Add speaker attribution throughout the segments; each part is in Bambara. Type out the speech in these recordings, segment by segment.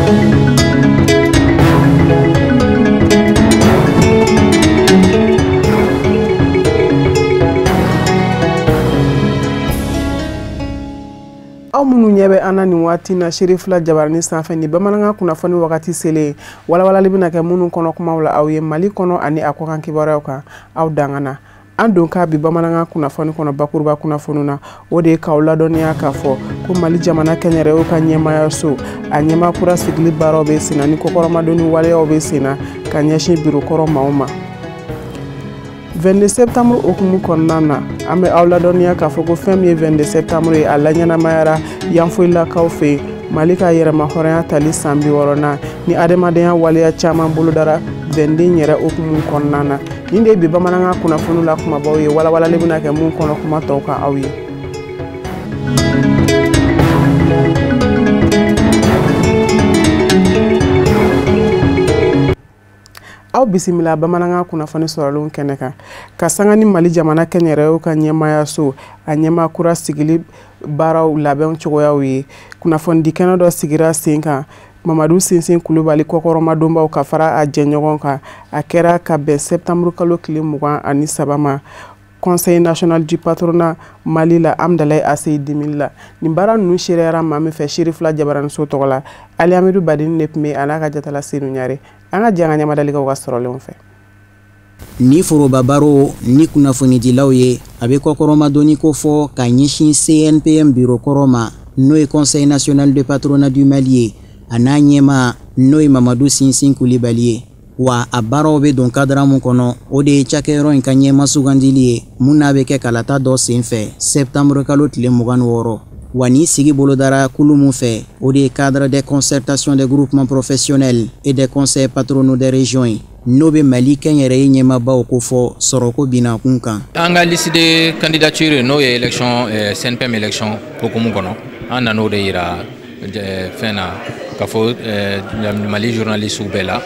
Speaker 1: Aw minnu ɲɛ bɛ an na nin waati na Serifila Jabarani sanfɛ ni bamanankan kunnafoni wagati selen walawalali bɛna kɛ minnu kɔnɔ kumaw la aw ye Mali kɔnɔ ani a kɔkan kibaruyaw kan aw dangana. An don k'a bi bamanankan kunnafoni kɔnɔ bakuruba kunnafoni na o de ye k'aw ladɔnniya k'a fɔ ko Mali jamana kɛnyɛrɛyew ka ɲɛmaayaso a ɲɛmaa kura sigili baaraw bɛ senna ni kɔkɔrɔmadonni waleyaw bɛ senna ka ɲɛsin biro kɔrɔ maaw ma. 22 septembre hukumu kɔnɔna na an bɛ aw ladɔnniya k'a fɔ ko fɛn min ye 22 septembre ye a laɲɛnamayara Yanfoyilakaw fɛ yen Mali ka yɛrɛma hɔrɔnya tali san 60nan ni adamadenya waleya caman bolodara 22 yɛrɛ hukumu kɔnɔna na. Nin de ye bi bamanankan kunnafoniw la kumabaw ye walawalali bɛna kɛ mun kɔnɔ kuma tɔw kan aw ye. Aw bisimila bamanankan kunnafoni sɔrɔlenw kɛnɛ kan ka sanga ni Mali jamana kɛnyɛrɛyew ka ɲɛmaayaso a ɲɛmaa kura sigili baaraw labɛn cogoyaw ye. Kunnafonidi kɛnɛ dɔ sigira sen kan Mamadu Sinsin Kulubali kɔkɔrɔmadonbaw ka fara a jɛɲɔgɔn kan. A kɛra ka bɛn septembre kalo tile 23 ma Conseil national du patronat Mali la Amdalaye ACI Dimili la. Nin baara ninnu seereyara maa min fɛ Serifila Jabaraniso tɔgɔ la Ali Amidu Badini de tun bɛ a n'a ka jatala Senu Ɲare. An ka jɛ an ka ɲɛmadalikaw ka sɔrɔlenw fɛ.
Speaker 2: Ni foroba baro ni kunnafonidilaw ye a bɛ kɔkɔrɔmadonni ko fɔ ka ɲɛsin CNPM biro kɔrɔ ma n'o ye Conseil national de patronat du Mali ye a n'a ɲɛmaa n'o ye Mamadu Sinsin Kulibali ye. Wa a baaraw bɛ don kadara mun kɔnɔ o de ye cakɛyɔrɔ in ka ɲɛma sugandili ye mun n'a bɛ kɛ kalata dɔ senfɛ septembre kalo tile 26. Wa ni sigi bolodara kulu mun fɛ o de ye cadre des concertations des groupements professionnels et des conseils patronaux des régions ye n'o bɛ Mali kɛnyɛrɛye ɲɛmaabaw kofɔ sɔrɔko binakun kan.
Speaker 3: An ka liste de candidature n'o ye élection CNPM élection hukumu kɔnɔ an nan'o de yira fɛn na k'a fɔ Mali journalistes bɛɛ la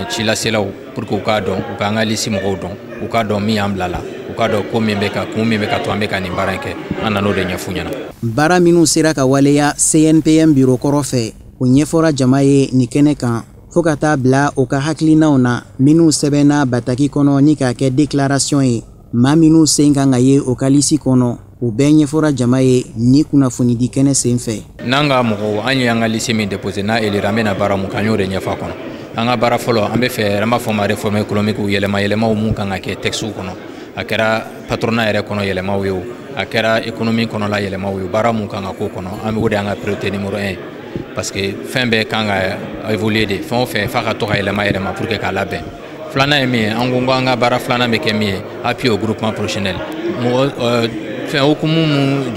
Speaker 3: cilaselaw pour que u k'a dɔn u k'an ka liste mɔgɔw dɔn u k'a dɔn min y'an bila la u k'a dɔn ko min bɛ ka kun min bɛ ka to an bɛ ka nin baara in kɛ an nan'o de ɲɛf'u ɲɛna.
Speaker 2: Baara minnu sera ka waleya CNPM biro kɔrɔ fɛ o ɲɛfɔra jama ye nin kɛnɛ kan fo ka taa bila u ka hakilinaw na minnu sɛbɛnna bataki kɔnɔ ni k'a kɛ déclaration ye. Maa minnu sen kan ka ye o ka lisi kɔnɔ o bɛɛ ɲɛfɔra jama ye ni kunnafonidi kɛnɛ sen fɛ.
Speaker 3: N'an ka mɔgɔw an ye an ka lisi min déposé n'a élira an bɛna baara mun kɛ an y'o de ɲɛfɔ a kɔnɔ. An ka baara fɔlɔ an bɛ fɛ an b'a fɔ ma réforme économique yɛlɛma yɛlɛmaw mun kan ka kɛ texte kɔnɔ a kɛra patronat yɛrɛ kɔnɔ yɛlɛmaw ye o a kɛra économie kɔnɔla yɛlɛmaw ye baara mun kan ka k'o kɔnɔ an bɛ o de y'an ka priorité numéro 1 parce que fɛn bɛɛ kan ka évoluer de fɛn o fɛn f'a ka to ka yɛlɛma yɛlɛma pour que k'a labɛn. Filanan ye min ye an ko an ka baara filanan bɛ kɛ min ye appui au groupement professionnel mɔgɔ fɛn hukumu mun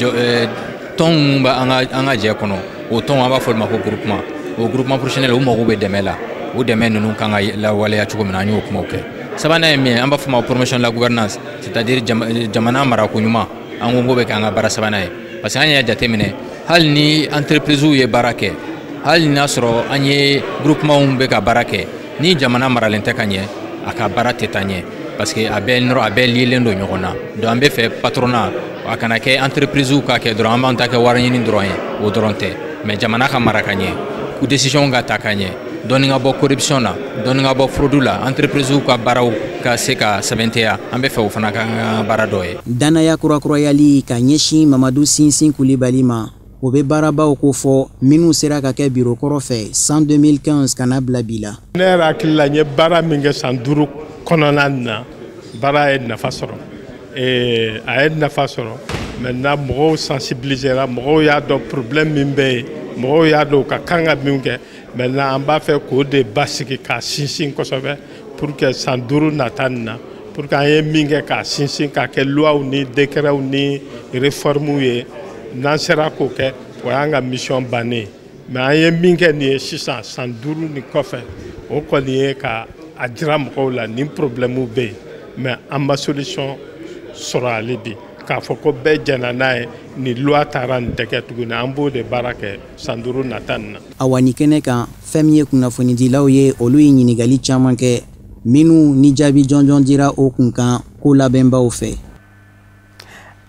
Speaker 3: tɔn mun bɛ an ka jɛ kɔnɔ o tɔn an b'a fɔ o ma ko groupement o groupement professionnel u mago bɛ dɛmɛ la o dɛmɛ ninnu kan ka lawaleya cogo min na an y'o kumaw kɛ. Sabanan ye min ye an b'a fɔ ma promotion de la gouvernance c'est-à-dire jamana marako ɲuman an ko bɛ kɛ an ka baara sabanan ye parce que an y'a jateminɛ hali ni entreprise ye baara kɛ hali n'a sɔrɔ an ye groupement bɛ ka baara kɛ ni jamana maralen tɛ ka ɲɛ a ka baara tɛ taa ɲɛ parce que a bɛɛ lielen don ɲɔgɔn na. Donc an bɛ fɛ patronat a kana kɛ entreprise ka kɛ dɔrɔn an b'an ta kɛ wari ɲini dɔrɔn ye o dɔrɔn tɛ mais jamana ka mara ka ɲɛ décision ka ta ka ɲɛ dɔɔni ka bɔ corruption na dɔɔni ka bɔ fraude la entreprise ka baaraw ka se ka sɛbɛntiya an bɛ fɛ o fana ka baara dɔ ye.
Speaker 2: Danaya kurakurayali ka ɲɛsin Mamadu Sinsin Kulibali ma o bɛ baarabaw ko fɔ minnu sera ka kɛ biro kɔrɔ fɛ san 2015 ka na bila bi la.
Speaker 4: Ne yɛrɛ hakili la n ye baara min kɛ san 5 kɔnɔna na baara ye nafa sɔrɔ a ye nafa sɔrɔ maintenant mɔgɔw sensibilisera mɔgɔw y'a dɔn problème min bɛ yen mɔgɔw y'a dɔn u ka kan ka min kɛ. Maintenant an b'a fɛ k'o de basigi k'a sinsin kosɛbɛ pour que san 5 nata nin na pour que an ye min kɛ k'a sinsin k'a kɛ loi ni décrets ni réformes ye n'an sera k'o kɛ o y'an ka mission bannen ye. Mais an ye min kɛ nin ye sisan san 5 nin kɔfɛ o kɔni ye ka a jira mɔgɔw la nin problème bɛ yen mais an ma solution sɔrɔ hali bi k'a fɔ ko bɛɛ jɛnna n'a ye ni loi taara nin tɛ kɛ tuguni an b'o de baara kɛ san 5 nata nin na.
Speaker 2: Awa ni kɛnɛ kan fɛn min ye kunnafonidilaw ye olu ye ɲininkali caman kɛ minnu ni jaabi jɔnjɔn dira o kun kan ko labɛnbaw fɛ.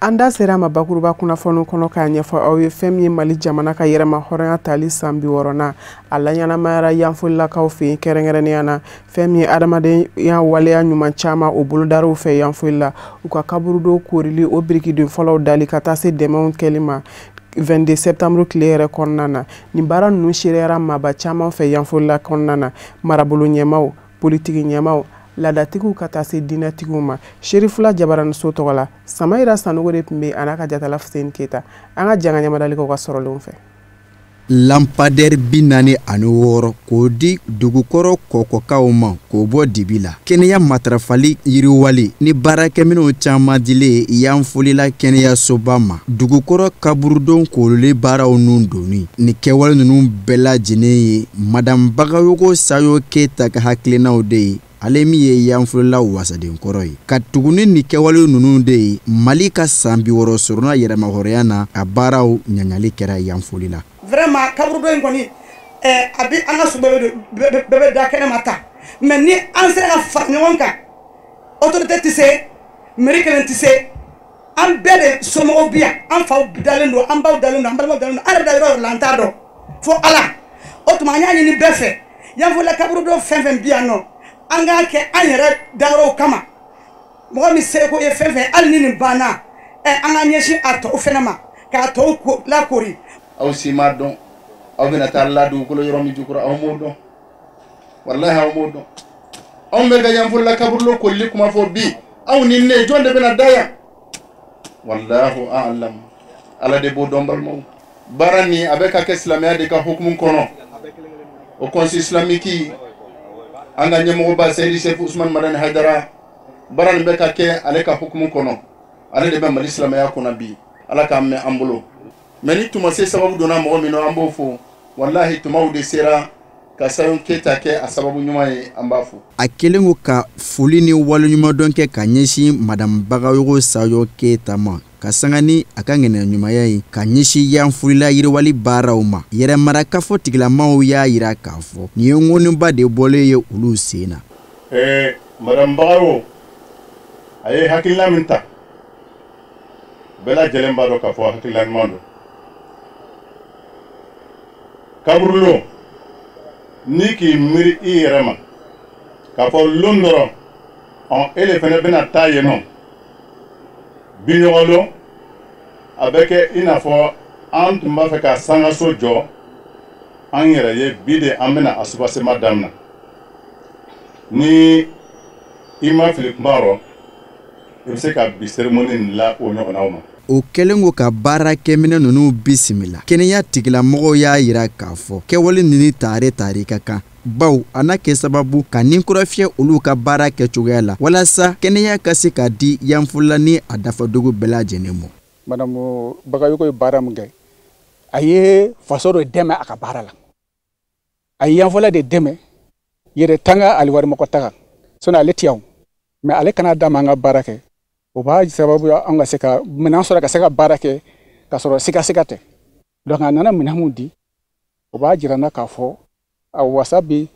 Speaker 1: An da sera ma bakuruba kunnafoniw kɔnɔ k'a ɲɛfɔ aw ye fɛn min ye Mali jamana ka yɛrɛma hɔrɔnya tali san 60nan a laɲɛnamayara Yanfolilakaw fɛ yen, kɛrɛnkɛrɛnnenya na fɛn min ye adamadenya waleya ɲuman caman o bolodaraw fɛ Yanfolila, u ka kaburudo korili, o birikiden fɔlɔw dali, ka taa se dɛmɛw kɛli ma 22 septembre tile yɛrɛ kɔnɔna na. Nin baara ninnu seereyara maaba caman fɛ Yanfolila kɔnɔna na, marabolo ɲɛmaaw, politiki ɲɛmaaw, laadatigiw, ka taa se diinɛtigiw ma. Serifula Jabaraniso tɔgɔ la, Samayira Sanogo de tun bɛ a n'a ka jatala Fuseni Keyita. An ka jan ka ɲamadalikaw ka sɔrɔlenw fɛ.
Speaker 5: Lampadaire 46 k'o di dugukɔrɔ kɔkɔkaw ma k'o bɔ dibi la, kɛnɛya matarafali yiriwali ni baarakɛminɛw caman dilen Yanfolila kɛnɛyasoba ma, dugukɔrɔ kaburudon kololi baaraw nun donni, ni kɛwale ninnu bɛɛ lajɛlen ye Madame Bagayogo Sayo Keyita ka hakilinaw de ye, ale min ye Yanfolila wasadenkɔrɔ ye. Ka tuguni ni kɛwale ninnu de ye, Mali ka san 60 sɔrɔna yɛrɛmahɔrɔnya na, a baaraw ɲaɲali kɛra Yanfolila.
Speaker 6: Vraiment, kaburudo in kɔni, a bɛ an ka so bɛɛ bɛ da kɛnɛ ma ta, mais ni an sera ka fara ɲɔgɔn kan, autorité tɛ se, mairie kelen tɛ se, an bɛɛ de somɔgɔw bi yan, an faw dalen don, an baw dalen don, an balimaw dalen don, an yɛrɛ da yɔrɔ yɔrɔ la, an t'a dɔn fo Ala. O tuma an y'a ɲini bɛɛ fɛ, Yanfolila kaburudo fɛn fɛn bi yan nɔ, an k'a kɛ an yɛrɛ dayɔrɔw kama. Mɔgɔ min seko ye fɛn fɛn, hali ni nin banna, an ka ɲɛsin a tɔw fɛnɛ ma k'a tɔw lakori.
Speaker 7: Aw si m'a dɔn aw bɛna taa la dugukolo yɔrɔ min jukɔrɔ, aw m'o dɔn, walahi aw m'o dɔn. Anw bɛ ka Yanfolila kaburudo kolili kuma fɔ bi, aw ni ne jɔn de bɛna da yan? Wallahu a'lam, Ala de b'o dɔn. Balimaw, baara nin a bɛ ka kɛ silamɛya de ka hukumu kɔnɔ. O Conseil islamique, an ka ɲɛmɔgɔba Seyidi Sefu Usumani Madani Hayidara, baara nin bɛ ka kɛ ale ka hukumu kɔnɔ, ale de bɛ Mali silamɛya kɔnɔ bi. Ala k'an mɛn an bolo. Mais ni tuma se sababu donna mɔgɔ min na, an b'o fo. Walahi, tumaw de sera ka Sayon Keyita kɛ a sababu ɲuman ye, an b'a fo.
Speaker 5: A kɛlen ko ka foli ni waleɲumandɔn kɛ ka ɲɛsin Madame Bagayogo Sayo Keyita ma, ka sanga ni a ka ŋaniya ɲumanya ye ka ɲɛsin Yanfolila yiriwali baaraw ma, yɛrɛmarakafo tigilamaw y'a yira k'a fɔ nin ye ŋɔniba de bɔlen ye olu sen na.
Speaker 8: Madame Bagayogo, a ye hakilina min ta, bɛɛ lajɛlen b'a dɔn k'a fɔ hakilina ɲuman don. Kaburulon, n'i k'i miiri i yɛrɛ ma k'a fɔ lon dɔrɔn ɔ e de fana bɛna taa yen nɔ biɲɔgɔnlon, a bɛ kɛ i n'a fɔ an tun b'a fɛ ka sangaso jɔ an yɛrɛ ye, bi de an bɛna a subasema daminɛ. Ni i ma fili kuma rɔ, i bɛ se ka bi cérémonie nin la o ɲɔgɔnnaw ma.
Speaker 5: O kɛlen ko ka baarakɛminɛ ninnu bisimila, kɛnɛya tigilamɔgɔw y'a yira k'a fɔ kɛwale ninnu tare tare ka kan, baw a n'a kɛ sababu ka nin kura fiyɛ olu ka baara kɛcogoya la, walasa kɛnɛya ka se ka di Yanfolila ni a dafadugu bɛɛ lajɛlen ma.
Speaker 9: Madame Bagayogo ye baara min kɛ, a ye faso de dɛmɛ a ka baara la, a ye Yanfolila de dɛmɛ yɛrɛ tanga ali warimɔgɔ taga sɔnni ale tɛ yan, mais ale kana d'a ma an ka baara kɛ. O b'a sababu an ka se ka minɛn sɔrɔ ka se ka baara kɛ k'a sɔrɔ sigasiga tɛ. Donc a nana minɛn mun di, o b'a jira n na k'a fɔ a wasa bɛ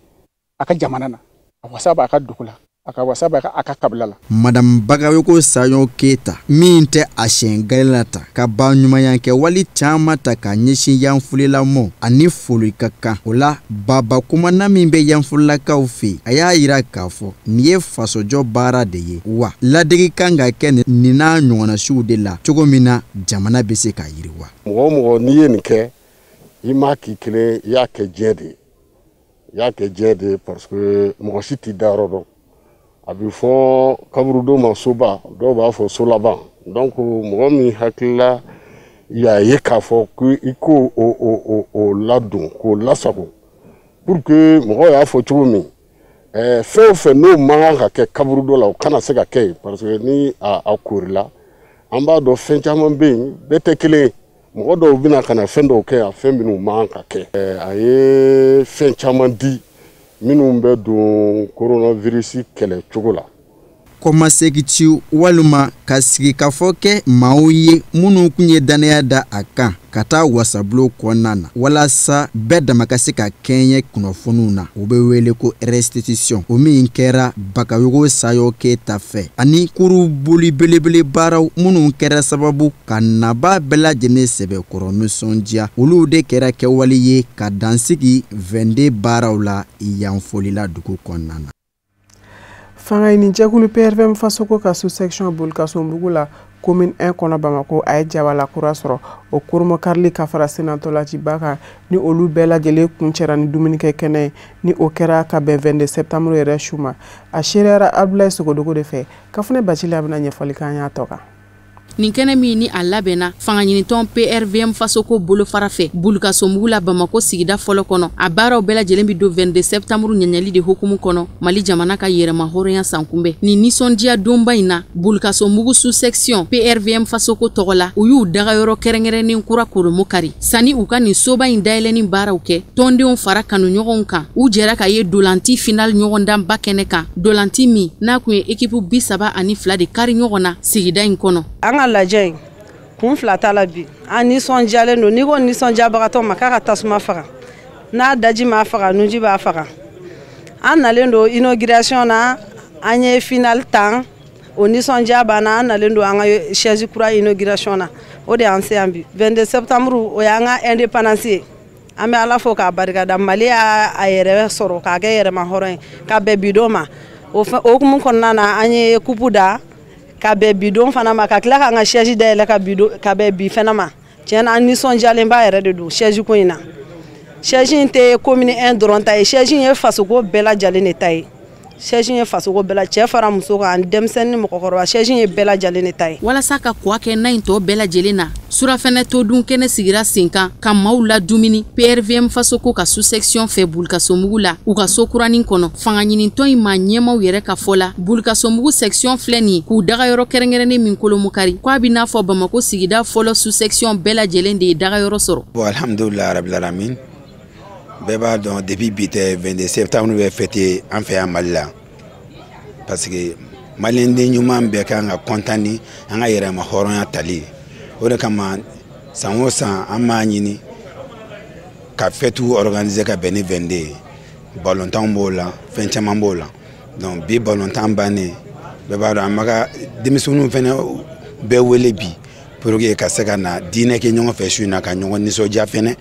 Speaker 9: a ka jamana na, a wasa b'a ka dugu la, a ka wasa b'a a ka kabila la.
Speaker 5: Madame Bagayogo Sayo Keyita min tɛ a siɲɛ gɛlɛn la ta ka ba ɲumanya kɛ wali caman ta ka ɲɛsin Yanfolila mɔ ani foli ka kan o la, baba kumana min bɛ Yanfolilakaw fɛ yen, a y'a yira k'a fɔ nin ye fasojɔ baara de ye, wa ladege kan ka kɛ nin n'a ɲɔgɔnnasiw de la cogo min na jamana bɛ se ka yiriwa.
Speaker 10: Mɔgɔ o mɔgɔ n'i ye nin kɛ, i m'a k'i kelen, i y'a kɛ diɲɛ de ye, i y'a kɛ diɲɛ de ye, parce que mɔgɔ si t'i dayɔrɔ dɔn. A bɛ fɔ kaburudo ma soba, dɔw b'a fɔ so laban. Donc mɔgɔ min hakilila y'a ye k'a fɔ ko i k'o o ladon k'o lasago, pour que mɔgɔw y'a fɔ cogo min, fɛn o fɛn n'o man kan ka kɛ kaburudo la, o kana se ka kɛ yen, parce que ni a korila, an b'a dɔn fɛn caman bɛ yen, bɛɛ tɛ kelen ye. Mɔgɔ dɔw bɛna ka na fɛn dɔw kɛ yan, fɛn minnu man kan ka kɛ. A ye fɛn caman di minnu bɛ don coronavirus kɛlɛ cogo la.
Speaker 5: Kɔmasegin walima ka sigikafɔ kɛ maaw ye minnu tun ye dannaya da a kan ka taa wasabulon kɔnɔna na walasa bɛɛ dama ka se ka kɛɲɛ kunnafoniw na, o bɛ wele ko restitution, o min kɛra Bagayogo Sayo Keyita fɛ, ani kuruboli belebele baaraw minnu kɛra sababu ka naba bɛɛ lajɛlen sɛbɛkɔrɔ nisɔndiya, olu de kɛra kɛwale ye ka dansigi 22 baaraw la Yanfolila dugu kɔnɔna na.
Speaker 1: Fanga ɲini jɛkulu PRVM Fasoko ka sous-section Bolikasobugu la commune 1 kɔnɔ Bamako, a ye jabala kura sɔrɔ o koromakarili ka fara sennantolaciba kan, ni olu bɛɛ lajɛlen kuncɛra ni dumunikɛ kɛnɛ ye, ni o kɛra ka bɛn 22 septembre yɛrɛ su ma. A seereyara Abdoulaye Sogodogo de fɛ. Kafunɛ Bacili a bɛna ɲɛfɔli k'an y'a tɔ kan.
Speaker 11: Nin kɛnɛ min ni a labɛnna fangaɲinitɔn PRVM Fasoko bolofara fɛ Bolikasobugu la Bamako sigida fɔlɔ kɔnɔ, a baaraw bɛɛ lajɛlen bɛ don 22 septembre ɲɛɲɛli de hukumu kɔnɔ Mali jamana ka yɛrɛma hɔrɔnya sankunbɛn. Nin nisɔndiya donba in na, Bolikasobugu sous-section PRVM Fasoko tɔgɔ la, u y'u dagayɔrɔ kɛrɛnkɛrɛnnen kura koromo kari. Sanni u ka nin soba in dayɛlɛnni baaraw kɛ, tɔndenw fara kanuɲɔgɔnw kan, u jɛra ka ye dolanti final ɲɔgɔndanba kɛnɛ kan, dolanti min n'a kun ye équipe 32 de kari ɲɔgɔn na sigida in kɔnɔ.
Speaker 12: An ka lajɛ in kun fila t'a la bi, an nisɔndiyalen don. N'i ko nisɔndiyabagatɔ ma k'a ka tasuma faga, n'a daji m'a faga, nunji b'a faga. An nalen don inauguration na, an ye final tan, o nisɔndiya b'an na. An nalen don an ka chaise kura inauguration na, o de y'an se yan bi. 22 septembre o y'an ka indépendance ye. An bɛ Ala fo k'a barikada, Mali y'a yɛrɛ sɔrɔ k'a kɛ yɛrɛma hɔrɔn ye ka bɛn bi don ma. O hukumu kɔnɔna na, an ye coupe da ka bɛn bi don fana ma, ka tila k'an ka chaise dayɛlɛ ka bɛn bi fana ma. Tiɲɛ na, an nisɔndiyalenba yɛrɛ de don chaise ko in na. Chaise in tɛ commune 1 dɔrɔn ta ye, chaise in ye fasoko bɛɛ lajɛlen de ta ye. Chaise in ye fasoko bɛɛ la, cɛ fara muso kan, denmisɛnnin ni mɔgɔkɔrɔba, chaise in ye bɛɛ lajɛlen de ta ye.
Speaker 11: Walasa ka kɔ kɛ na in tɔ bɛɛ lajɛlen na, surafɛnɛ todun kɛnɛ sigira sen kan ka maaw ladumuni PRVM Fasoko ka sous-section fɛ Bolikasobugu la u ka so kuranin kɔnɔ. Fangaɲinitɔn in maa ɲɛmaw yɛrɛ ka fɔ la, Bolikasobugu section filɛ nin k'u dagayɔrɔ kɛrɛnkɛrɛnnen min kolomukari, k'a bɛ n'a fɔ Bamako sigida fɔlɔ sous-section bɛɛ lajɛlen de ye dagayɔrɔ sɔrɔ.
Speaker 13: Bon, alhamdulilayi rabil alamin, bɛɛ b'a dɔn depuis bi tɛ 22 septembre bɛ fêter an fɛ yan Mali la, parce que maliyɛnden ɲuman bɛɛ kan ka content ni an ka yɛrɛma hɔrɔnya tali ye. O de kama san o san an b'a ɲini ka fêtes organiser ka bɛn ni 22 ye. Balontan b'o la, fɛn caman b'o la. Donc bi balontan bannen, bɛɛ b'a dɔn an b'a ka denmisɛnninw fɛnɛ bɛɛ wele bi pour que ka se ka na diinɛ kɛ ɲɔgɔn fɛ su in na, ka ɲɔgɔn nisɔndiya fɛnɛ,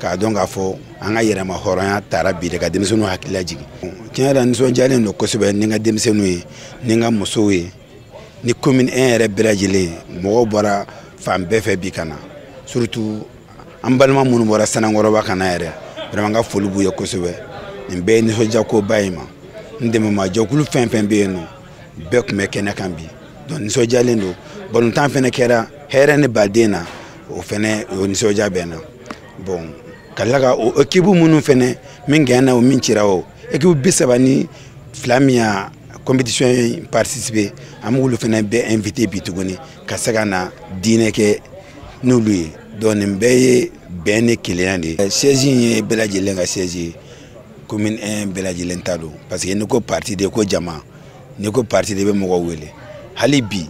Speaker 13: k'a dɔn k'a fɔ an ka yɛrɛma hɔrɔnya taara bi de, ka denmisɛnninw hakili lajigin. Tiɲɛ yɛrɛ, nisɔndiyalen don kosɛbɛ ni n ka denmisɛnninw ye, ni n ka musow ye, ni commune 1 yɛrɛ bɛɛ lajɛlen ye. Mɔgɔw bɔra fan bɛɛ fɛ bi ka na, surtout an balima minnu bɔra Sanankɔrɔba ka na yɛrɛ, vraiment n ka foli b'u ye kosɛbɛ. Nin bɛɛ ye nisɔndiyakoba ye ma. N dɛmɛmajɛkulu fɛn fɛn bɛ yen nɔ, bɛɛ tun bɛ kɛnɛ kan bi. Donc nisɔndiyalen don. Balontan fɛnɛ kɛra hɛrɛ ni baden na, o fɛnɛ o nisɔndiya bɛ n na. Bon, ka tila ka o équipe minnu fɛnɛ min gɛnna o min cira, o équipe 32 min y'a compétition in participer, an b'olu fɛnɛ bɛɛ invité bi tuguni ka se ka na diinɛ kɛ n'olu ye. Donc nin bɛɛ ye bɛn ni kelenya de ye. Siège in ye bɛɛ lajɛlen ka siège ye, commune 1 bɛɛ lajɛlen ta don, parce que n'i ko parti de ko jama, n'i ko parti de bɛ mɔgɔw wele. Hali bi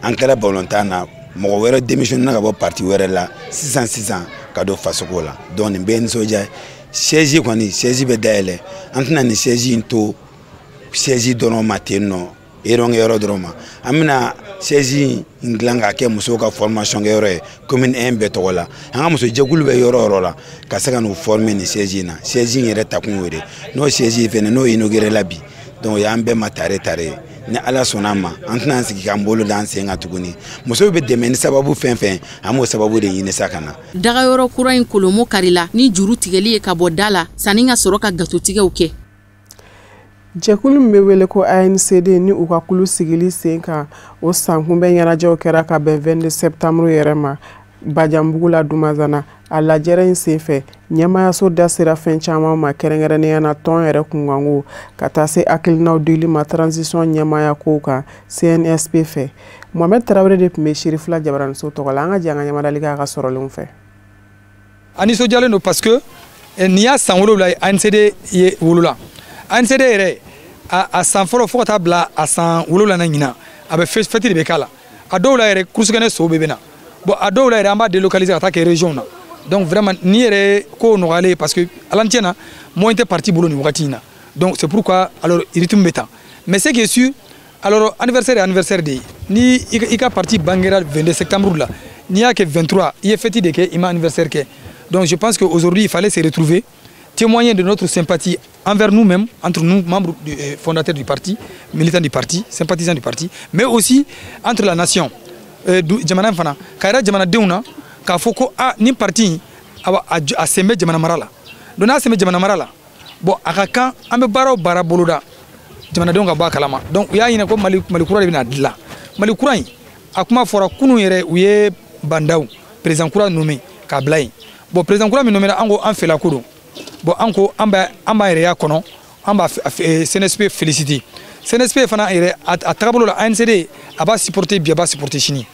Speaker 13: an kɛra balontan na, mɔgɔ wɛrɛ démissionné ka bɔ parti wɛrɛ la sisan sisan ka don fasoko la. Donc nin bɛɛ ye nisɔndiya ye. Siège kɔni, siège bɛ dayɛlɛ, an tɛna nin siège in to siège dɔrɔn ma ten nɔ, yɔrɔ dɔrɔn ma. An bɛna siège in dilan k'a kɛ musow ka formation kɛyɔrɔ ye commune 1 bɛɛ tɔgɔ la. An ka musojɛkulu bɛ yɔrɔ o yɔrɔ la, ka se ka n'u former nin siège in na. Siège in yɛrɛ takun y'o de ye. N'o siège fɛnɛ n'o inauguré la bi, donc o y'an bɛɛ ma tare tare ye. Ni Ala sɔnna a ma, an tɛna an sigi k'an bolo d'an sen kan tuguni. Musow bɛ dɛmɛ ni sababu fɛn fɛn, an b'o sababu de ɲini sa ka na.
Speaker 11: Dagayɔrɔ kura in kolomo karila ni juru tigɛli ye ka bɔ da la sanni ka sɔrɔ ka gatotigɛw kɛ.
Speaker 1: Jɛkulu min bɛ wele ko ANCD ni u ka kulu sigili sen kan, o sankunbɛn ɲɛnajɛw kɛra ka bɛn 22 septembre yɛrɛ ma Bajanbugu la Dumazana. A lajɛrɛ in senfɛ, ɲɛmaayaso da sera fɛn caman ma, kɛrɛnkɛrɛnnenya na tɔn yɛrɛ kunkanko, ka taa se hakilinaw dili ma transition ɲɛmaaya kow kan CNSP fɛ. Mohamed Traoré de tun bɛ Serifila Jabaraniso tɔgɔ la. An ka jɛ an ka ɲɛmadali kɛ a ka sɔrɔlenw fɛ.
Speaker 14: An nisɔndiyalen don parce que nin y'a san 7 ye ANCD ye wolola. ANCD yɛrɛ a san fɔlɔ fo ka taa bila a san 7 na ɲinan, a bɛ fête de bɛ k'a la. A dɔw la yɛrɛ kurusukɛnɛ sow bɛɛ bɛ na. Bon, a dɔw la yɛrɛ, an b'a délocaliser ka taa kɛ région na. Donc vraiment, ni yɛrɛ ko nɔgɔyalen, parce que ala tiɲɛ na, moyen tɛ parti bolo nin wagati in na. Donc c'est pourquoi alors rythme bɛ tan. Mais ce qui est sûr, alors anniversaire ye anniversaire de ye. Ni i ka parti bangera 22 septembre la, n'i y'a kɛ 23, i ye fête de kɛ, i ma anniversaire kɛ. Donc je pense qu'aujourd'hui, il fallait se retrouver, témoigner de notre sympathie envers nous-mêmes, entre nous, membres fondateurs du parti, militants du parti, sympathisants du parti, mais aussi entre la nation. Jamana fana ka yira jamanadenw na k'a fɔ ko a nin parti in, awa, a sen bɛ jamana mara la. Donc n'a sen bɛ jamana mara la, bon, a ka kan an bɛ baara o baara boloda, jamanadenw ka bɔ a kalama. Donc u y'a ɲini ko Mali, Mali kura de bɛna dilan. Mali kura in, a kuma fɔra kunun yɛrɛ, u ye Bandaw président kura nommé k'a bila yen. Bon, président kura min nommé, an ko an fɛla ko don. Bon, an ko an b'a an b'a yɛrɛ y'a kɔnɔ, an b'a CNSP féliciter. CNSP fana yɛrɛ, a tagabolo la, ANCD a b'a supporter bi, a b'a supporter sini.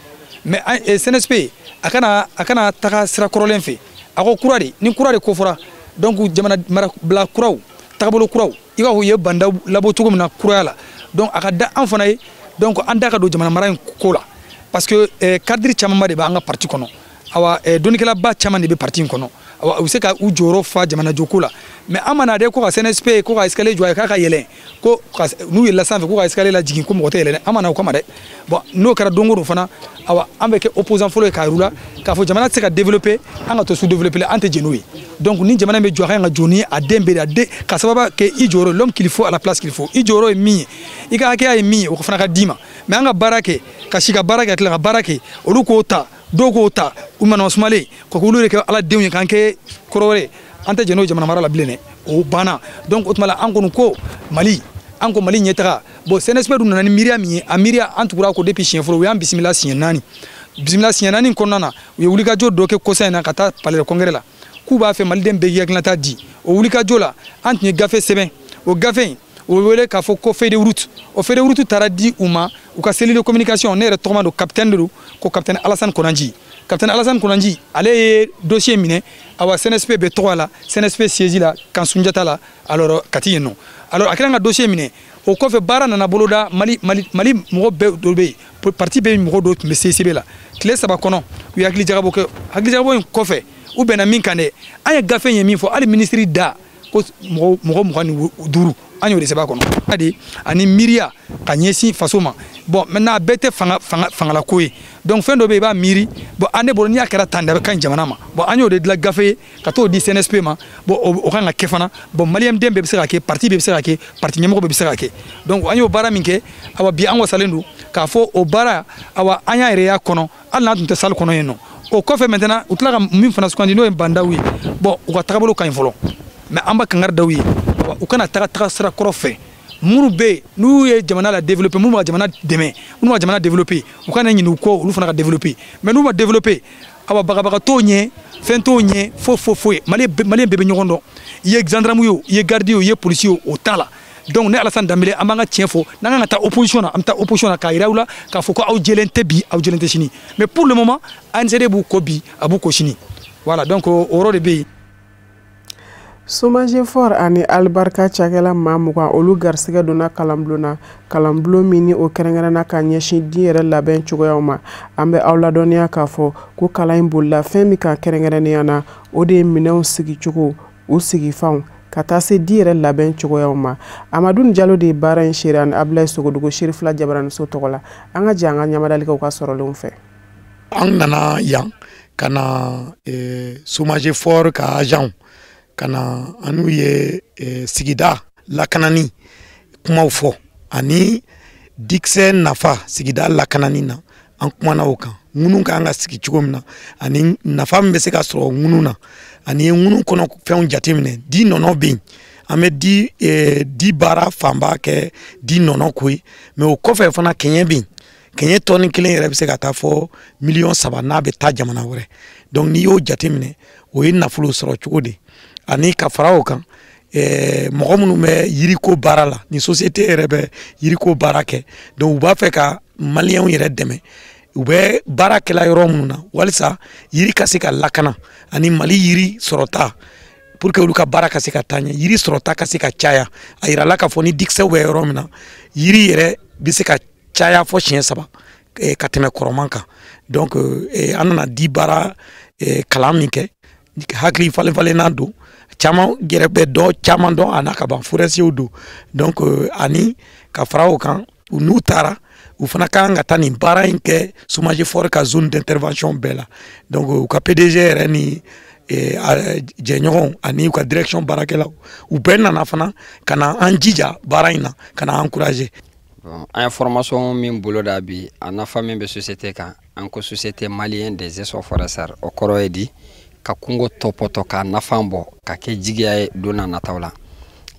Speaker 14: Mais CNSP a kana taga sira kɔrɔlen fɛ. A ko kura de, ni kura de ko fɔra, donc jamana mara bila kuraw, tagabolo kuraw, i b'a fɔ u ye Bandaw labɔ cogo min na kuraya la. Donc a ka da an fana ye, donc an da ka don jamana mara in ko la, parce que cadre camanba de b'an ka parti kɔnɔ. Awa, dɔnnikɛlaba caman de bɛ parti in kɔnɔ. Awa, u bɛ se ka u jɔyɔrɔ fa jamanajɔko la. Mais an mana de ko ka CNSP, ko ka escalier jɔ a ye k'a ka yɛlɛn, ko n'u yɛlɛla sanfɛ, ko ka escalier lajigin, ko mɔgɔ tɛ yɛlɛn, an ma na o kama dɛ. Bon, n'o kɛra don o don fana, awa, an bɛ kɛ opposant fɔlɔ ye k'a yir'u la k'a fɔ jamana tɛ se ka développer, an ka to sous développer la, an tɛ jɛn n'o ye. Donc ni jamana bɛ jɔ, a kan ka jɔ ni a den bɛɛ de, a den ka sababu kɛ i jɔyɔrɔ, l'homme qu'il faut à la place qu'il faut. I jɔyɔrɔ ye min ye, i ka hakɛya ye min ye, o fana ka d'i ma. Mais an ka baara kɛ ka si ka baara kɛ, ka tila ka baara kɛ, olu k'o ta, dɔw k'o ta, u mana sumalen ka k'olu de kɛ ala denw ye, k'an kɛ kɔrɔ wɛrɛ, an tɛ jɛn n'o jamana mara la bilen dɛ, o banna. Donc o tuma la, an kɔni ko Mali, an ko Mali ɲɛtaga. Bon, CNSP dun nana ni miiriya min ye, a miiriya, an tugura ko depuis siɲɛ fɔlɔ, u y'an bisimila siɲɛ naani. Bisimila siɲɛ naani kɔnɔna na, u ye wulikajɔ dɔ kɛ kɔsa in na ka taa palais de congrès la, k'u b'a fɛ maliden bɛɛ k'i hakilinata di. O wulikajɔ la, an tun ye gafe sɛbɛn. O gafe in, o bɛ wele k'a fɔ ko feuille de route. O feuille de route taara di u ma, u ka cellule de communication, ne yɛrɛ tɔgɔma don, capitaine de don, ko capitaine Alassane Konanji. Capitaine Alassane Konanji, ale ye dossier minɛ. Awa, CNSP bɛ tɔgɔ la, CNSP siège la kan Sunjata la, alors Kati yen nɔ. Alors a kɛlen ka dossier minɛ, o kɔfɛ baara nana boloda. Mali, Mali, Mali mɔgɔ bɛɛ dɔ bɛ yen, parti bɛɛ mɔgɔ dɔw tun bɛ CCB la. Tile 3 kɔnɔ, u ye hakili jagabɔ kɛ. Hakili jagabɔ in kɔfɛ, u bɛnna min kan dɛ, an ye gafe in ye min fɔ, hali minisiri da ko mɔgɔ 25, an y'o de sɛbɛn a kɔnɔ de, ani miiriya ka ɲɛsin faso ma. Bon, maintenant a bɛɛ tɛ fanga fanga fangalako ye. Donc fɛn dɔ bɛ yen, i b'a miiri, bon, an ne bolo, n'i y'a kɛra tan de, a bɛ ka ɲi jamana ma. Bon, an y'o de dilan gafe ye ka t'o di CNSP ma. Bon, o kan ka kɛ fana. Bon, maliyɛn den bɛɛ bɛ se ka kɛ, parti bɛɛ bɛ se ka kɛ, parti ɲɛmɔgɔ bɛɛ bɛ se ka kɛ. Donc an y'o baara min kɛ, awa, bi an wasalen don k'a fɔ o baara, awa, an y'a yɛrɛ y'a kɔnɔ, hali n'an tun tɛ salle kɔnɔ yen nɔ. O kɔfɛ maintenant, u tila ka min fana sugandi, n'o ye Bandaw ye. Bon, u ka tagabolo ka ɲi fɔlɔ, mais an b'a kangari d'aw ye, u kana taga taga sira kɔrɔ fɛ. Minnu bɛ yen n'u ye jamana la développer, minnu b'a jamana dɛmɛ, minnu b'a jamana développer, u kana ɲinɛ u kɔ, olu fana ka développer. Mais n'u ma développer, awa, bagabaga t'o ɲɛ, fɛn t'o ɲɛ, fo fo foyi. Maliyɛn bɛɛ bɛ ɲɔgɔn dɔn, i ye gendarme ye o, i ye garde ye o, i ye policier ye o, o t'a la. Donc ne Alassane Dembélé, an b'an ka tiɲɛ fɔ. N'an kan ka taa opposition na, an bɛ taa opposition na k'a yira u la k'a fɔ ko aw jɛlen tɛ bi, aw jɛlen tɛ sini. Mais pour le moment, ANCD b'u kɔ bi, a b'u kɔ sini. Voilà, donc o yɔrɔ de bɛ yen.
Speaker 1: Somagefort ani Alibarika cakɛla maa 20, olu garisɛgɛ donna kalanbulon na, kalanbulon min ni o kɛrɛnkɛrɛnna ka ɲɛsin di yɛrɛ labɛn cogoyaw ma. An bɛ aw ladɔnniya k'a fɔ ko kalan in bolila fɛn min kan kɛrɛnkɛrɛnnenya na, o de ye minɛnw sigicogo, u sigifanw, ka taa se di yɛrɛ labɛn cogoyaw ma. Amadu Jalo de ye baara in seere ani Abulayi Sogodogo, Serifila Jabaraniso tɔgɔ la. An ka jɛ an ka ɲamadalikaw ka sɔrɔlenw fɛ.
Speaker 15: An nana yan ka na Somagefort ka agent ka na, an n'u ye sigida lakanani kumaw fɔ ani dikisɛ nafa sigida lakanani na. An kumana o kan, ŋunu kan ka sigi cogo min na ani nafa min bɛ se ka sɔrɔ ŋunu na, ani ŋunu kɔnɔ fɛnw jateminɛ. Di nɔnɔ bɛ yen, an bɛ di baara fanba kɛ di nɔnɔ ko ye, mais o kɔfɛ fana kɛɲɛ bɛ yen. Kɛɲɛ tɔni kelen yɛrɛ bɛ se ka taa fɔ miliyɔn 3 n'a bɛ taa jamana wɛrɛ. Donc n'i y'o jateminɛ, o ye nafolo sɔrɔ cogo de. Ani ka fara o kan, mɔgɔ minnu bɛ yiriko baara la, ni société yɛrɛ bɛ yiriko baara kɛ, donc u b'a fɛ ka maliyɛnw yɛrɛ dɛmɛ, u bɛ baara kɛla yɔrɔ minnu na, walisa yiri ka se ka lakana ani Mali yiri sɔrɔta, pour que olu ka baara ka se ka taa ɲɛ, yiri sɔrɔta ka se ka caya. A yirala k'a fɔ ni dikisɛw bɛ yɔrɔ min na, yiri yɛrɛ bɛ se ka caya fɔ siɲɛ 3. ka tɛmɛ kɔrɔman kan. Donc an nana di baara kalan min kɛ, hakili falen falenna don, caman yɛrɛ bɛ dɔ caman dɔn a n'a ka ban, forestiers don. Donc ani ka fara o kan, u n'u taara, u fana ka kan ka taa nin baara in kɛ SOMAGEFOR ka zone d'intervention bɛɛ la. Donc u ka PDG yɛrɛ ni jɛɲɔgɔnw ani u ka direction baarakɛlaw, u bɛɛ nana fana ka na an jija baara in na, ka na encourager.
Speaker 16: Bon, an ye formation min boloda bi, a nafa min bɛ société kan, an ko Société malienne des gestions forestières, o kɔrɔ ye di ka kungo tɔpɔtɔ k'a nafa bɔ ka kɛ jigiya ye don n'a nataw la.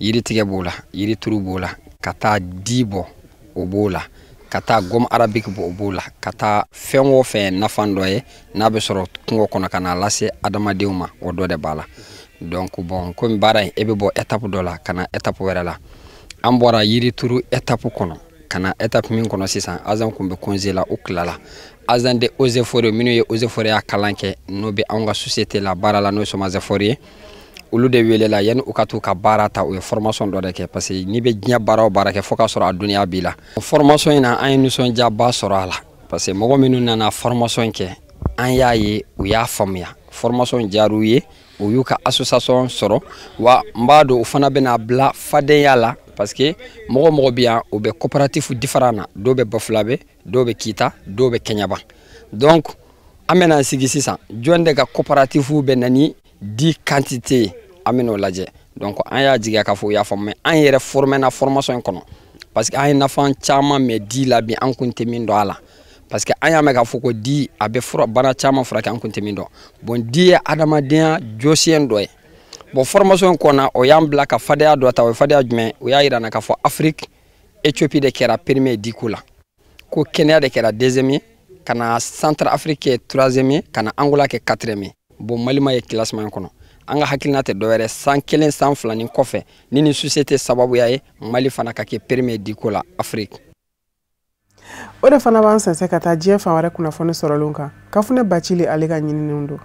Speaker 16: Yiri tigɛ b'o la, yiri turu b'o la, ka taa di bɔ o b'o la, ka taa gomme arabique bɔ o b'o la, ka taa fɛn o fɛn nafa dɔ ye n'a bɛ sɔrɔ kungo kɔnɔ ka n'a lase adamadenw ma, o dɔ de b'a la. Donc bon, komi baara in e bɛ bɔ étape dɔ la ka na étape wɛrɛ la, an bɔra yiri turu étape kɔnɔ ka na étape min kɔnɔ sisan, agent kun bɛ congé la, u tilala. Agent de eaux et forêts minnu ye eaux et forêts ya kalan kɛ, n'o bɛ anw ka société la baara la, n'o ye SOMAGEFOR ye, olu de welela yanni u ka t'u ka baara ta. U ye formation dɔ de kɛ, parce que n'i bɛ diɲɛ baara o baara kɛ, fo k'a sɔrɔ a dɔnniya b'i la. Formation in na, an ye nisɔndiyaba sɔrɔ a la, parce que mɔgɔ minnu nana formation kɛ, an y'a ye u y'a faamuya, formation diyar'u ye, u y'u ka association sɔrɔ. Wa n b'a dɔn u fana bɛna bila fadenya la, parce que mɔgɔ mɔgɔ bɛ yan, u bɛ coopérative différent na, dɔw bɛ Bafulabe, dɔw bɛ Kita, dɔw bɛ Kɛɲɛba. Donc an bɛna sigi sisan, jɔn de ka coopérative bɛ na ni di quantité ye, an bɛn'o lajɛ. Donc an y'a jigiya k'a fɔ u y'a faamu, mais an yɛrɛ formé na formation in kɔnɔ, parce que an ye nafa caman mɛn di la bi, an kun tɛ min dɔn a la, parce que an y'a mɛn k'a fɔ ko di a bɛ fura bana caman furakɛ, an kun tɛ min dɔn. Bon, di ye adamadenya jɔsiyɛn dɔ ye. Bon, formation in kɔnɔ, o y'an bila ka fadenya dɔ ta. O ye fadenya jumɛn? O y'a yira n na k'a fɔ Afrique, Éthiopie de kɛra premier diko la, ko Kenya de kɛra deuxième ye, ka na Centre Afrique kɛ troisième ye, ka na Angola kɛ quatrième ye. Bon, Mali ma ye classement in kɔnɔ. An ka hakilina tɛ dɔwɛrɛ, san 1 san 2 nin kɔfɛ, ni nin société sababuya ye, Mali fana ka kɛ premier diko la Afrique.
Speaker 1: O de fana b'an sɛnsɛn ka taa diɲɛ fan wɛrɛ kunnafoni sɔrɔlenw kan. Kafunɛ Bacili ale ka ɲininiw don.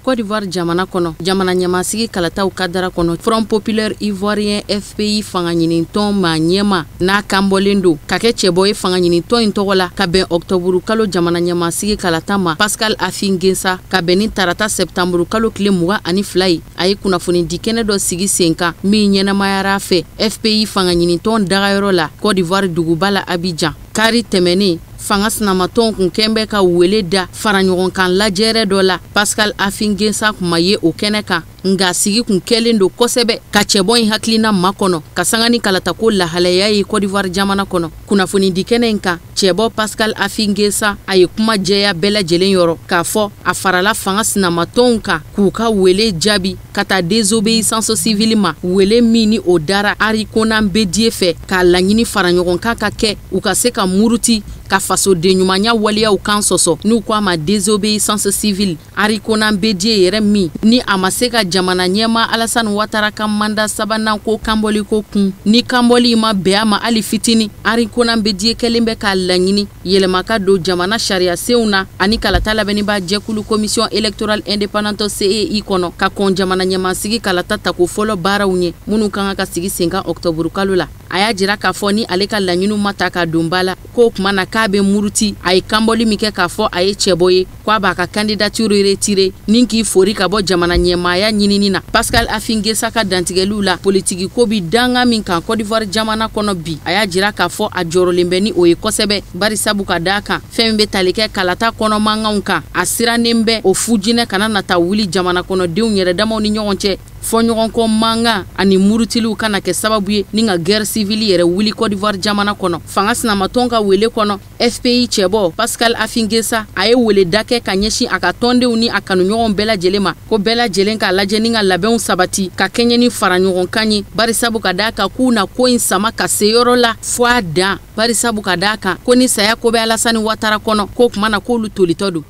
Speaker 11: Côte d'Ivoire jamana kɔnɔ, jamana ɲɛmasigi kalataw kadara kɔnɔ, Front Populaire Ivoirien FPI fanga ɲinitɔn maa ɲɛma n'a kanbɔlen don ka kɛ cɛbɔ ye fanga ɲinitɔn in tɔgɔ la ka bɛn ɔktɔburu kalo jamana ɲɛmasigi kalata ma, Pascal Affi N'Guessa, ka bɛn ni tarata sɛptanburu kalo tile 22 ye, a ye kunnafoni di kɛnɛ dɔ sigi sen kan min ɲɛnamayara fɛ FPI fanga ɲinitɔn dagayɔrɔ la Côte d'Ivoire duguba la Abidjan. Kari tɛmɛnen, fanga sinamatɔnw kun kɛn bɛ ka wele da fara ɲɔgɔn kan lajɛrɛ dɔ la. Pascal Affi N'Guessa kun ma ye o kɛnɛ kan, nka sigi kun kɛlen don kosɛbɛ ka cɛbɔ in hakilina makɔnɔ ka sanga ni kalatako lahalaya ye Côte d'Ivoire jamana kɔnɔ. Kunnafoni di kɛnɛ in kan, cɛbɔ Pascal Affi N'Guessa a ye kuma jɛya bɛɛ lajɛlen yɔrɔ k'a fɔ a farala fanga sinamatɔnw kan k'u ka wele jaabi ka taa désobéissance civile ma, wele min ni o dara Henri Konan Bédié fɛ k'a laɲini fara ɲɔgɔn kan ka kɛ u ka se ka muruti ka fasoden ɲumanya waleyaw kan sɔsɔ, n'u ko a ma désobéissance civile. Henri Konan Bédié yɛrɛ min ni a ma se ka jamana ɲɛma Alassane Ouattara ka mandat sabanan ko kanbɔliko kun, ni kanbɔli ma bɛn a ma hali fitini, Henri Konan Bédié kɛlen bɛ k'a laɲini yɛlɛma ka don jamana sariya senw na ani kalata labɛnniba jɛkulu commission électorale indépendante CEI kɔnɔ ka kɔn jamana ɲɛmasigi kalata tako fɔlɔ baaraw ɲɛ minnu kan ka sigi sen kan ɔktɔburu kalo la. A y'a jira k'a fɔ ni ale ka laɲiniw ma ta ka don ba la, k'o kuma na k'a bɛ muruti. A ye kanbɔli min kɛ k'a fɔ a ye cɛbɔ ye, k'a b'a ka candidature retiré ni k'i fori ka bɔ jamana ɲɛmaaya ɲinini na. Pascal Affi N'Guessa ka dantigɛliw la, politiki ko bi danga min kan Côte d'Ivoire jamana kɔnɔ bi, a y'a jira k'a fɔ a jɔrɔlen bɛ ni o ye kosɛbɛ, bari sabu ka d'a kan fɛn min bɛ tali kɛ kalata kɔnɔ mankanw kan, a sirannen bɛ o fujinɛ kana nata wuli jamana kɔnɔdenw yɛrɛ damaw ni ɲɔgɔn cɛ. Fɔɲɔgɔnkɔ mankan ani murutiliw kana kɛ sababu ye ni ka guerre civile yɛrɛ wuli Côte d'Ivoire jamana kɔnɔ. Fanga sinamatɔn ka wele kɔnɔ, FPI cɛbɔ Pascal Affi N'Guessa a ye weleda kɛ ka ɲɛsin a ka tɔndenw ni a kanuɲɔgɔnw bɛɛ lajɛlen ma, ko bɛɛ lajɛlen k'a lajɛ ni ka labɛnw sabati ka kɛɲɛ ni fara ɲɔgɔn kan ye, bari sabu ka d'a kan k'u na ko in sama ka se yɔrɔ la fo a dan, bari sabu ka d'a kan ko ni saya ko bɛ Alassane Ouattara kɔnɔ, k'o kuma na k'olu tolitɔ don.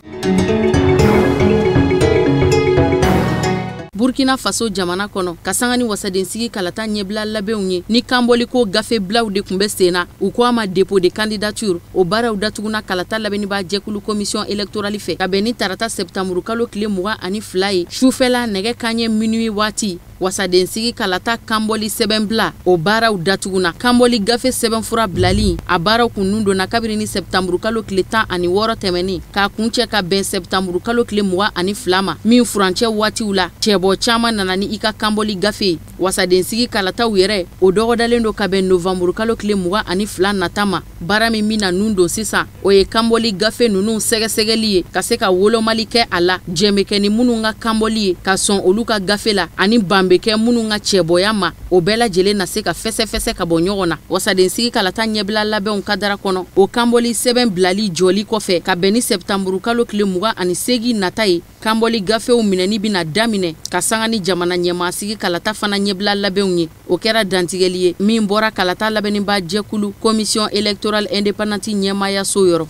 Speaker 11: Burkina Faso jamana kɔnɔ, ka sanga ni wasadensigi kalata ɲɛbila labɛnw ye ni kanbɔliko gafebilaw de tun bɛ sen na, u ko a ma dépôt de candidature, o baaraw datuguna kalata labɛnniba jɛkulu commission électorale fɛ ka bɛn ni tarata sɛptanburu kalo tile 22 ye sufɛla nɛgɛ kanɲɛ minuit waati. Wasadensigi kalata kanbɔli sɛbɛn bila o baaraw datuguna. Kanbɔli gafe sɛbɛnfura bilali a baaraw kun nun donna kabini ni sɛptanburu kalo tile 16 tɛmɛnen k'a kuncɛ ka bɛn sɛptanburu kalo tile 22 ma, min furancɛ waatiw la cɛbɔ caman nana ni i ka kanbɔli gafe ye. Wasadensigi kalataw yɛrɛ o dɔgɔdalen don ka bɛn novanburu kalo tile 22 nata ma. Baara min bɛna nun don sisan, o ye kanbɔli gafe ninnu sɛgɛsɛgɛli ye ka se ka wolomali kɛ a la, jɛn bɛ kɛ ni minnu ka kanbɔli ye ka sɔn olu ka gafe la, ani ban bɛ kɛ minnu ka cɛbɔya ma, o bɛɛ lajɛlen na se ka fɛsɛfɛsɛ ka bɔ ɲɔgɔn na. Wasadensigi kalata ɲɛbila labɛnw kadara kɔnɔ, o kanbɔli sɛbɛn bilali jɔli kɔfɛ ka bɛn ni sɛptanburu kalo tile 28 nata ye, kanbɔli gafew minɛni bɛna daminɛ ka sanga ni jamana ɲɛmaasigi kalata fana ɲɛbila labɛnw ye. O kɛra dantigɛli ye min bɔra kalata labɛnniba jɛkulu commission électorale indépendante ɲɛmaayaso yɔrɔ.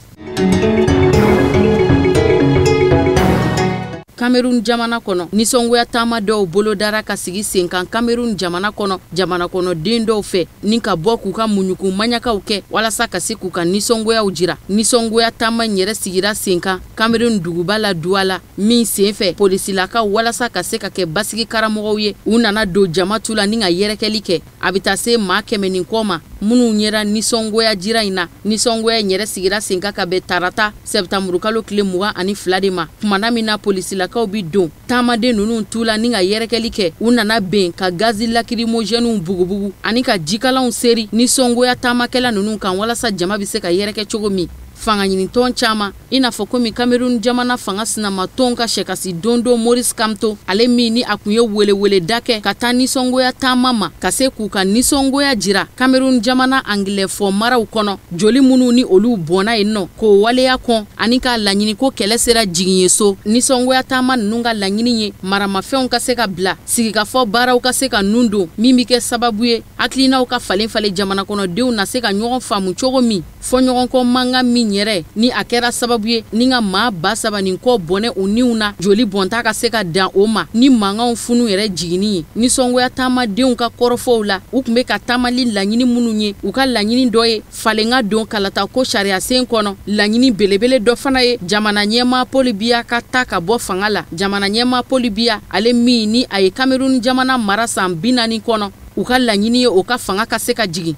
Speaker 11: Cameroun jamana kɔnɔ, nisɔngoya taama dɔw bolodara ka sigi sen kan Cameroun jamana kɔnɔ, jamana kɔnɔden dɔw fɛ ni ka bɔ k'u ka muɲuku maɲakaw kɛ walasa ka se k'u ka nisɔngoyaw jira. Nisɔngoya taama in yɛrɛ sigira sen kan Cameroun duguba la Douala, min senfɛ polisilakaw walasa ka se ka kɛ basigi karamɔgɔw ye, u nana don jama tu la ni ka yɛrɛkɛli kɛ. A bɛ taa se maa 100 ni kɔ ma minnu ɲɛra nisɔngoya jira in na. Nisɔngoya in yɛrɛ sigira sen kan ka bɛn tarata sɛptanburu kalo tile 22 de ma, kumana min na polisilakaw bi don taamaden ninnu tu la ni ka yɛrɛkɛli kɛ. U nana ben ka gazi lacrymogènew bugubugu ani ka jikalanw seri nisɔngoya taamakɛla ninnu kan walasa jama bɛ se ka yɛrɛkɛ cogo min. Fanga ɲinitɔn caman i n'a fɔ komi Cameroun jamana fanga sinamatɔn ka sɛkasi dondon Maurice Kamto, ale min ni a kun ye weleweleda kɛ ka taa nisɔngoya taama ma ka se k'u ka nisɔngoya jira Cameroun jamana angilɛ fɔ maraw kɔnɔ, joli minnu ni olu bɔnna yen nɔ k'o waleya kɔn ani k'a laɲini ko kɛlɛ sera jigin ye so. Nisɔngoya taama ninnu ka laɲini ye maramafɛnw ka se ka bila, sigikafɔ baaraw ka se ka nun don min bɛ kɛ sababu ye hakilinaw ka falen falen jamana kɔnɔdenw na se ka ɲɔgɔn faamu cogo min, fɔɲɔgɔnkɔ mankan min yɛrɛ ni a kɛra sababu ye ni ka maa 3000 ni kɔ bɔnɛ u niw na, joli bɔnta ka se ka dan o ma ni mankanw funu yɛrɛ jiginni ye. Nisɔngoya taamadenw ka kɔrɔfɔw la, u tun bɛ ka taamali laɲini minnu ye, u ka laɲini dɔ ye falen ka don kalata ko sariya sen kɔnɔ. Laɲini belebele dɔ fana ye jamana ɲɛmaa Paul Biya ka ta ka bɔ fanga la. Jamana ɲɛmaa Paul Biya, ale min ni a ye Cameroun jamana mara san 40 kɔnɔ, u ka laɲini ye o ka fanga ka se ka jigin.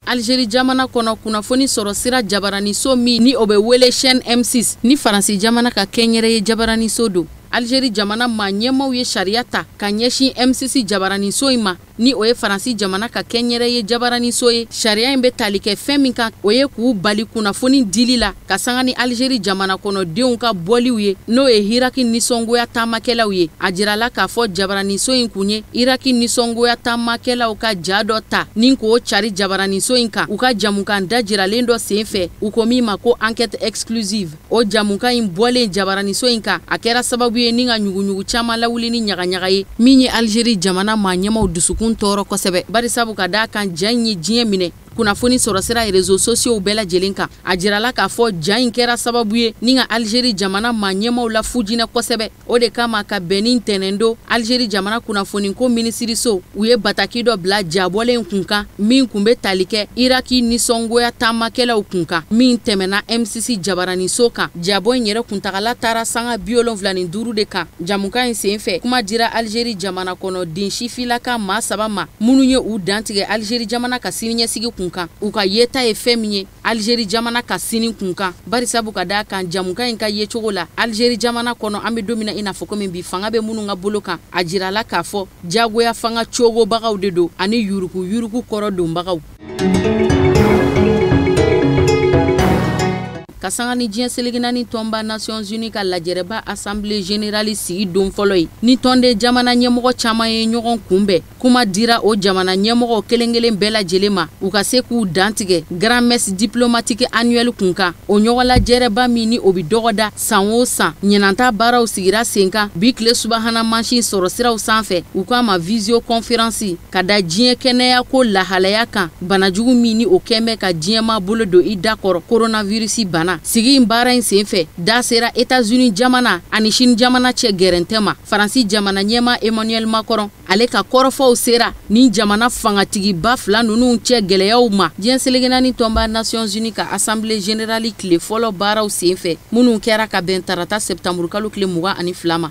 Speaker 11: Algérie jamana kɔnɔ, kunnafoni sɔrɔ sira jabaraniso min ni o bɛ wele chaîne M6 ni Faransi jamana ka kɛnyɛrɛye jabaraniso don. Algérie jamana maa ɲɛmaaw ye sariya ta ka ɲɛsin M6 jabaraniso in ma, ni o ye Faransi jamana ka kɛnyɛrɛye jabaraniso ye. Sariya in bɛ tali kɛ fɛn min kan, o ye k'u bali kunnafoni dili la ka sanga ni Algérie jamana kɔnɔdenw ka bɔliw ye, n'o ye Iraki nisɔngoya taamakɛlaw ye. A jirala k'a fɔ jabaraniso in kun ye Iraki nisɔngoya taamakɛlaw ka ja dɔ ta ni k'o cari jabaraniso in kan u ka jamukan dajiralen dɔ senfɛ, u ko min ma ko enquête exclusive. O jamukan in bɔlen jabaraniso in kan, a kɛra sababu ye ni ka ɲuguɲugu caman lawuli ni ɲagaɲaga ye min ye Algérie jamana maa ɲɛmaw dusukun tɔɔrɔ kosɛbɛ, barisabu ka d'a kan ja in ye diɲɛ minɛ kunnafoni sɔrɔ sira réseaux sociaux bɛɛ lajɛlen kan. A jirala k'a fɔ ja in kɛra sababu ye ni ka Algérie jamana maa ɲɛmaw la fujinɛ kosɛbɛ. O de kama ka bɛn ni ntɛnɛn don, Algérie jamana kunnafoniko minisiriso u ye bataki dɔ bila jabɔlen kun kan min kun bɛ tali kɛ Iraki nisɔngoya taamakɛlaw kun kan min tɛmɛna M6 jabaraniso kan. Jabɔ in yɛrɛ kuntagala taara sanga 75 de kan. Jamukan in senfɛ, kuma dira Algérie jamana kɔnɔden sifilaka maa 3 ma minnu ye u dantigɛ Algérie jamana ka siniɲɛsigi kun kan, u ka yeta ye fɛn min ye Algérie jamana ka sini kun kan, barisabu ka d'a kan jamukan in ka yecogo la Algérie jamana kɔnɔ an bɛ don min na i n'a fɔ komi bi fanga bɛ minnu ka bolo kan, a jirala k'a fɔ jagoya fanga cogobagaw de don ani yuruku yuruku kɔrɔ donbagaw. Ka sanga ni diɲɛ seleke naani tɔnba Nations Unies ka lajɛrɛba Assemblée générale sigi don fɔlɔ ye, ni tɔnden jamana ɲɛmɔgɔ caman ye ɲɔgɔn kunbɛn, kuma dira o jamana ɲɛmɔgɔ kelen kelen bɛɛ lajɛlen ma u ka se k'u dantigɛ grand messe diplomatique annuelle kun kan. O ɲɔgɔn lajɛrɛba min ni o bɛ dɔgɔda san o san, ɲinanta baaraw sigira sen kan bi tile subahana mansin sɔrɔ siraw sanfɛ, u k'a ma visioconférence ka da diɲɛ kɛnɛya ko lahalaya kan, banajugu min ni o kɛn bɛ ka diɲɛmaa bolo don i da kɔrɔ, coronavirus bana. jamana. Sigi in baara in senfɛ, da sera États-Unis jamana ani Chine jamana cɛ gɛrɛntɛ ma. Faransi jamana ɲɛmaa Emmanuel Macron, ale ka kɔrɔfɔw sera ni jamana fangatigiba fila ninnu cɛ gɛlɛyaw ma diɲɛ seleke naani tɔnba Nations Unies ka Assemblée générale tile fɔlɔ baaraw senfɛ, minnu kɛra ka bɛn tarata septembre kalo tile 22 ma.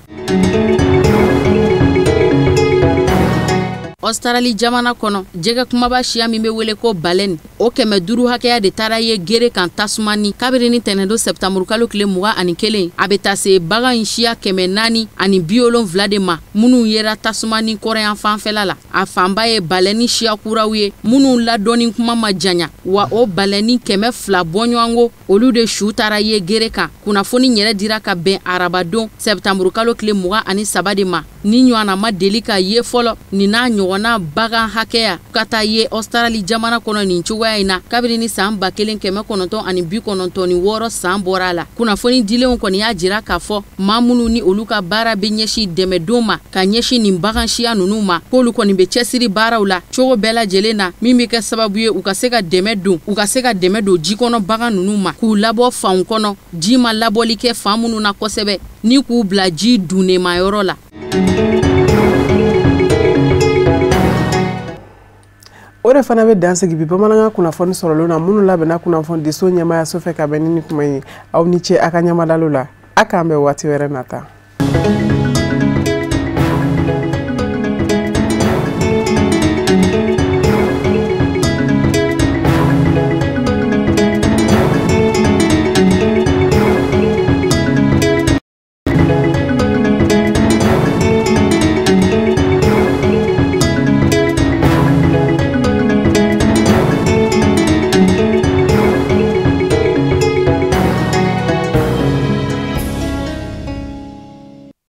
Speaker 11: Australie jamana kɔnɔ, jɛgɛ kumaba siya min bɛ wele ko baleine, o 500 hakɛya de taara ye gere kan tasuma ni kabini ni tɛnɛndon septembre kalo tile 21. A bɛ taa se bagan in siya 470 de ma minnu yera tasuma ni kɔrɔyan fanfɛla la. A fanba ye baleine siya kuraw ye minnu ladɔnni kuma ma janya, wa o baleine 200 bɔɲɔgɔnko olu de su taara ye gere kan. Kunnafoni yɛrɛ dira ka bɛn arabadon septembre kalo tile 23 de ma. Ni ɲɔgɔnna ma deli ka ye fɔlɔ nin n'a ɲɔgɔnna bagan hakɛya ka taa ye Australie jamana kɔnɔ nin cogoya in na kabini ni san 1996 san bɔra a la. Kunnafoni dilenw kɔni y'a jira k'a fɔ maa minnu ni olu ka baara bɛ ɲɛsin dɛmɛdon ma ka ɲɛsin nin bagan siya ninnu ma, k'olu kɔni bɛ cɛsiri baaraw la cogo bɛɛ lajɛlen na min bɛ kɛ sababu ye u ka se ka dɛmɛ don u ka se ka dɛmɛ don jikɔnɔ bagan ninnu ma, k'u labɔ fanw kɔnɔ ji ma labɔli kɛ fan minnu na kosɛbɛ, ni k'u bila ji dunnema yɔrɔ la.
Speaker 1: O de fana bɛ dansigi bi bamanankan kunnafoni sɔrɔlenw na minnu labɛnna kunnafonidiso ɲɛmaayaso fɛ ka bɛn ni nin kuma ye. Aw ni ce a ka ɲɛmadalo la, a k'an bɛn waati wɛrɛ nata.